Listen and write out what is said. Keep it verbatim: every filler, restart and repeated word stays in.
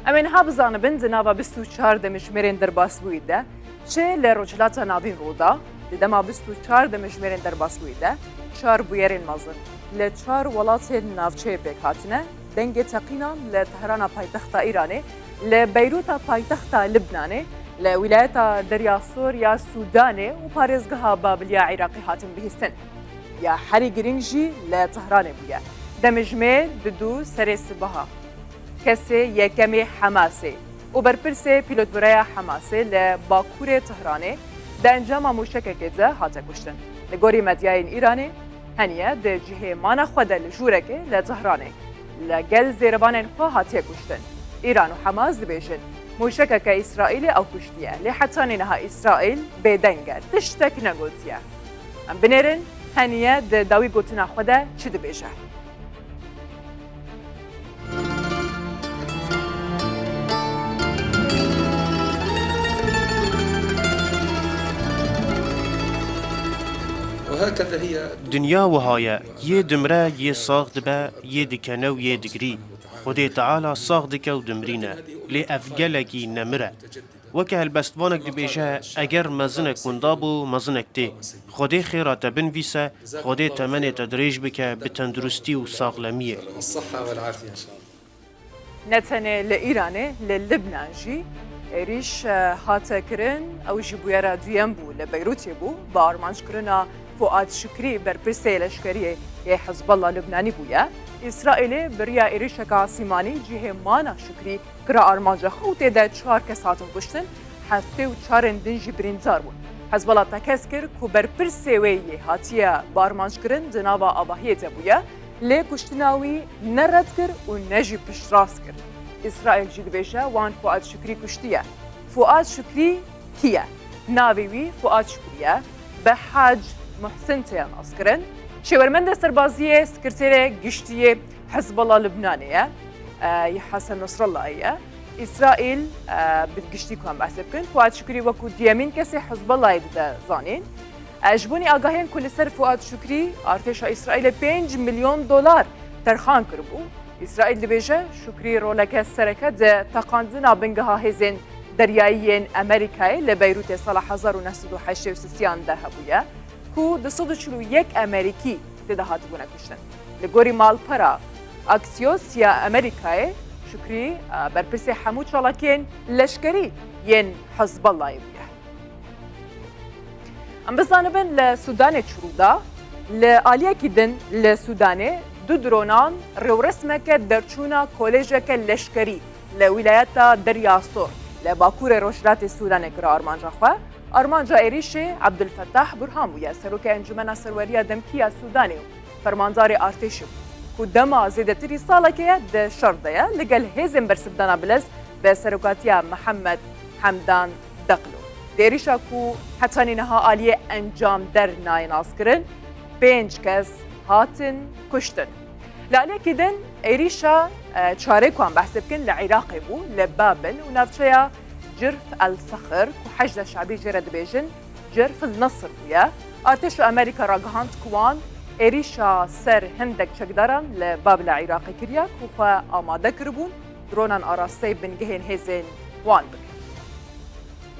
Em ê niha bizanibin di nava bîst û çar demjimêrên derbasbûyî de çi li Rojhilata Navîn rû da. Di dema bîst û çar demjimêrên derbasbûyî de çar bûyerên mezin li çar welatên navçeyê pêk hatine. Dengê teqînan li Tehrana paytexta Îranê, li Beyrûta paytexta Libnanê, li wîlayeta Derya Sor ya Sûdanê û parêzgeha Babil ya Iraqê hatin bihîstin. Ya herî girîng jî li Tehranê bûye. Demjimêr di dû serê sibaha kesê yekemê Hemasê û berpirsê pîlotbûreya Hemasê li bakurê Tehranê di encama mûşekekê de hate kuştin. Li gorî medyayên Îranê, heniye di cihê mana xwe de li jûrekê li Tehranê li gel zêrevanên xwe hatiye kuştin. Îran û Hemas dibêjin, mûşekeke Îsraîlê ew kuştiye, lê hetanî niha Îsraîl bêdeng e, tiştek negotiye. Em binêrin, heniye di dawî gotina xwe de çi dibêje. Dinya wiha ye, yê dimire, yê sax dibe, yê dikene û yê digirî. Xwedê Teala sax dike û dimirîne, lê ev gelekî nemir e. Weke helbestvanek dibêje, eger mezinek winda bû, mezinek tê. Xwedê xêra te binivîse, Xwedê temenê te dirêj bike bi tenduristî û saxlemiyê. Ne tenê li Îranê, li Libnan jî êrîş, e, hate kirin. Ew jî bûyera duyem bû, li Beyrûtê bû, bi armanckirina Fuad Şukrî, berpirsê leşkeriyê yê Hizbullah Libnanî bûye. Îsraîlê bi riya êrîşeke asîmanî cihê mana Şukrî kira armanca xwe û tê de çar kes hatin kuştin, heftê û çarên din jî birîndar bûn. Hezbollah tekez kir ku berpirsê wê yê hatiye bi armanc kirin di nava avahiyê de bûye, lê kuştina wî ne red kir û ne jî piştrast kir. Îsraîl jî dibêje wan Fuad Şukrî kuştiye. Fuad Şukrî kî ye? Navê wî Fuad Şukrî ye. Bi Hac Muhsin tê naskirin. Şêwermendê serbaziyê, sekreterê giştî yê Hizbullah Libnanê ye. E, yê Hesen Nasrallahê ye. Îsraîl, e, bi giştî ku em behsê bikin, Fuad Şukrî wekû duyemîn kesê Hizbullahê dide zanîn. E, ji bo nî agahiyên ku li ser Fuad Şukrî artêşa Îsraîlê pênc milyon dolar terxan kiribû. Îsraîl dibêje, Şukrî roleke sereke di teqandina bingeha hêzên deryayî yên Amerîkayê li Beyrûtê sala hezar û neh sed û heştê û sisiyan de hebûye, ku du sed û çil û yek Amerîkî tê de hatibûne kuştin. Li gorî malpera Axios ya Amerîkayê, Şukrî, e, berpirsê hemû çalakiyên leşkerî yên Hizbullahê bûye. Em bizanibin li Sûdanê çi rû da. Li aliyekî din li Sûdanê du dronan rêwresmeke derçûna kolejeke leşkerî li wîlayeta Derya Sor li bakurê rojhilatê Sûdanê kira armanca xwe. Armanca êrîşê Abdulfetah Burhan bûye, serokê Encûmena Serweriya Demkî ya Sûdanê û fermandarê artêşê bû, ku dema zêdetirî salekê ye di şer de ye, li gel hêzên bersivdana Bilez bi serokatiya Mihemed Hemdan Daglo. Di êrîşa ku hetanî niha aliyê encamder nayê naskirin, pênc kes hatin kuştin. Li aliyekî din êrîşa, e, çarê ku em behsê bikin li Iraqê bû, li Babil û navçeya Cirf el Sexir ku Heşda Şabî jê re dibêjin, Cirf el Nasir bûye. Artêşa Amerîka ragihand ku wan êrîşa ser hindek çekdaran li Babila Iraqê kiriye ku xwe amade kiribûn dronan arasteyê bingehên hêzên wan bikin.